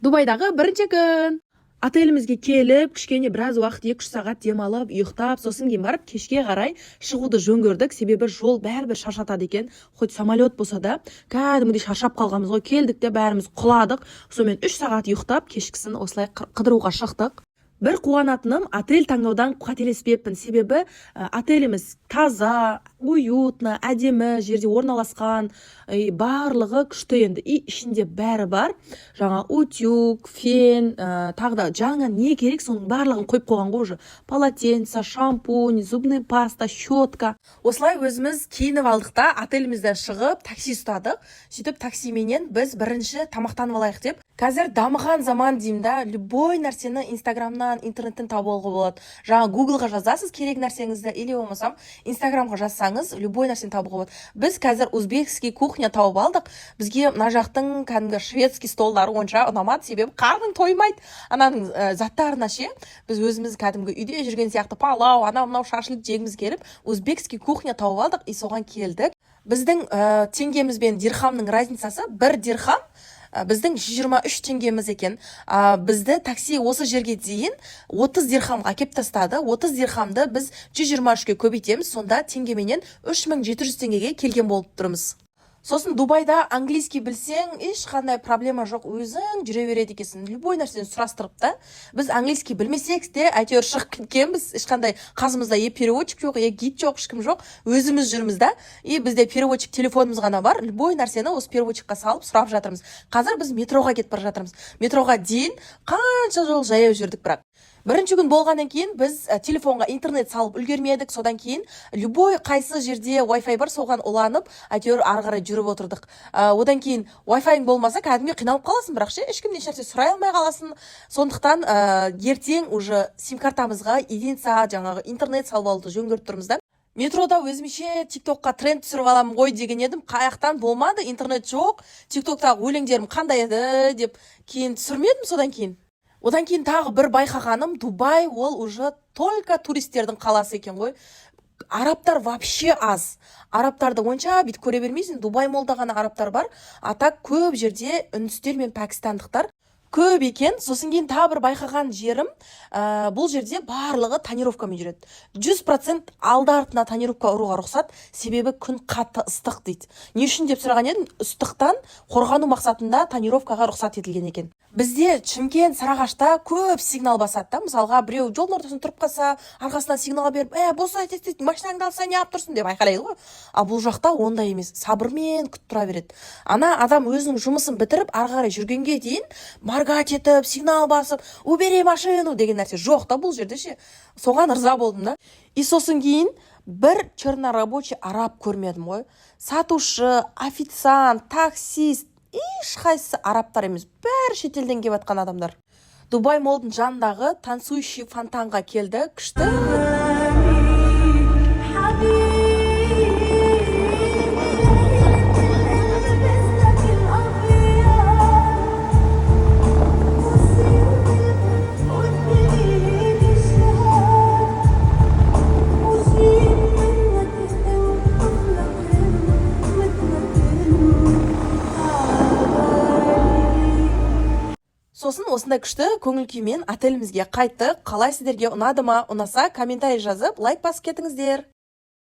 Дубайдағы бірінші күн. Отелімізге келіп, кішкене біраз уақыт, 2-3 сағат демалып, ұйықтап, сосын кейін барып кешке қарай шығуды жөн көрдік, себебі жол бәрібір шаршатады екен, хоть самолет болса да. Кәдімгідей шаршап қалғанбыз ғой. Келдік те, бәріміз құладық. Сонымен 3 сағат ұйықтап, кешкісін осылай қыдыруға шықтық. Бір қуанатыным, отель таңдаудан қателеспеппін, себебі отеліміз таза, уютно, әдемі жерде орналасқан и барлығы күшті енді. И ішінде бәрі бар: жаңа утюг, фен, тағы да жаңа не керек, соның барлығын қойып қойған ғой уже: полотенце, шампунь, зубный паста, щетка. Осылай өзіміз киініп алдық та, отелімізден шығып, такси ұстадық. Сөйтіп, таксименен біз бірінші тамақтанып алайық деп. Қазір дамыған заман деймін да, любой нәрсені Инстаграмнан, интернеттен тауып алуға болады. Жаңа Гуглға жазасыз керек нәрсеңізді или болмасам Инстаграмға жазсаңыз, любой нәрсені табуға болады. Біз қазір узбекский кухня тауып алдық. Бізге мына жақтың кәдімгі шведский столдары онша ұнамады, себебі қарның тоймайды ананың заттарына ше. Біз өзіміз кәдімгі үйде жүрген сияқты палау, анау мынау шашлык жегіміз келіп, узбекский кухня тауып алдық и соған келдік. Біздің теңгеміз бен дирхамның разницасы, 1 дирхам біздің 123 теңгеміз екен. Бізді такси осы жерге дейін 30 дирхамға әкеп тастады. 30 дирхамды біз 123-ке көбейтеміз, сонда теңгеменен 3700 теңгеге келген болып тұрмыз. Сосын Дубайда английский білсең, ешқандай проблема жоқ, өзің жүре береді екенсің любой нәрсені сұрастырып та. Біз английский білмесек те, әйтеуір шығып кеткенбіз. Ешқандай қасымызда е переводчик жоқ, е гид жоқ, ешкім жоқ, өзіміз жүрміз да. И бізде переводчик телефонымыз ғана бар, любой нәрсені осы переводчикқа салып сұрап жатырмыз. Қазір біз метроға кетіп бара жатырмыз. Метроға дейін қанша жол жаяу жүрдік. Бірақ бірінші күн болғаннан кейін біз телефонға интернет салып үлгермедік. Содан кейін любой қайсы жерде Wi-Fi бар, соған уланып, әйтеуір ары қарай жүріп отырдық. Одан кейін Wi-Fi болмаса, кәдімгі қиналып қаласың, бірақ ше, ешкімнен ешнәрсе сұрай алмай қаласың. Сондықтан ертең уже сим картамызға единица, жаңағы интернет салып алуды жөн көріп тұрмыз да. Метрода өзімше Тик Токқа тренд түсіріп аламын ғой деген едім, қаяқтан, болмады, интернет жоқ. Тик Токтағы өлеңдерім қандай еді деп кейін түсірмедім. Содан кейін, одан кейін тағы бір байқағаным, Дубай ол уже только туристердің қаласы екен ғой. Арабтар вообще аз, арабтарды онша бүйтіп көре бермейсің. Дубай Молда ғана арабтар бар, а так көп жерде үндістер мен пәкістандықтар көп екен. Сосын кейін тағы бір байқаған жерім, бұл жерде барлығы тонировкамен жүреді, 100% алды артына тонировка ұруға рұқсат, себебі күн қатты ыстық дейді. Не үшін деп сұраған едім, ыстықтан қорғану мақсатында тонировкаға рұқсат етілген екен. Бізде Шымкент, Сарыағашта көп сигнал басады да. Мысалға, біреу жолдың ортасында тұрып қалса, арқасынан сигнал беріп: «Ә, боса, тез, тез машинаңды алса, неғып тұрсың?» – деп айқайлайды ғой. Ал бұл жақта ондай емес, сабырмен күтіп тұра береді. Ана адам өзінің жұмысын бітіріп, ары қарай жүргенге дейін моргать етіп, сигнал басып, «убери машину» деген нәрсе жоқ та бұл жерде ше. Соған ырза болдым да. И сосын кейін бір чернорабочий араб көрмедім ғой: сатушы, официант, таксист, ешқайсысы арабтар емес, бәрі шетелден келіп жатқан адамдар. Дубай Молдың жанындағы танцующий фонтанға келді, күшті. حبيبي لبستك الأبيض والدليل الشهاد وشيل منك الطفلة مثلك عبالي. Сосын осындай күшті көңіл күймен отелімізге қайттық. Қалай, сіздерге ұнады ма? Ұнаса, комментарий жазып, лайк басып кетіңіздер.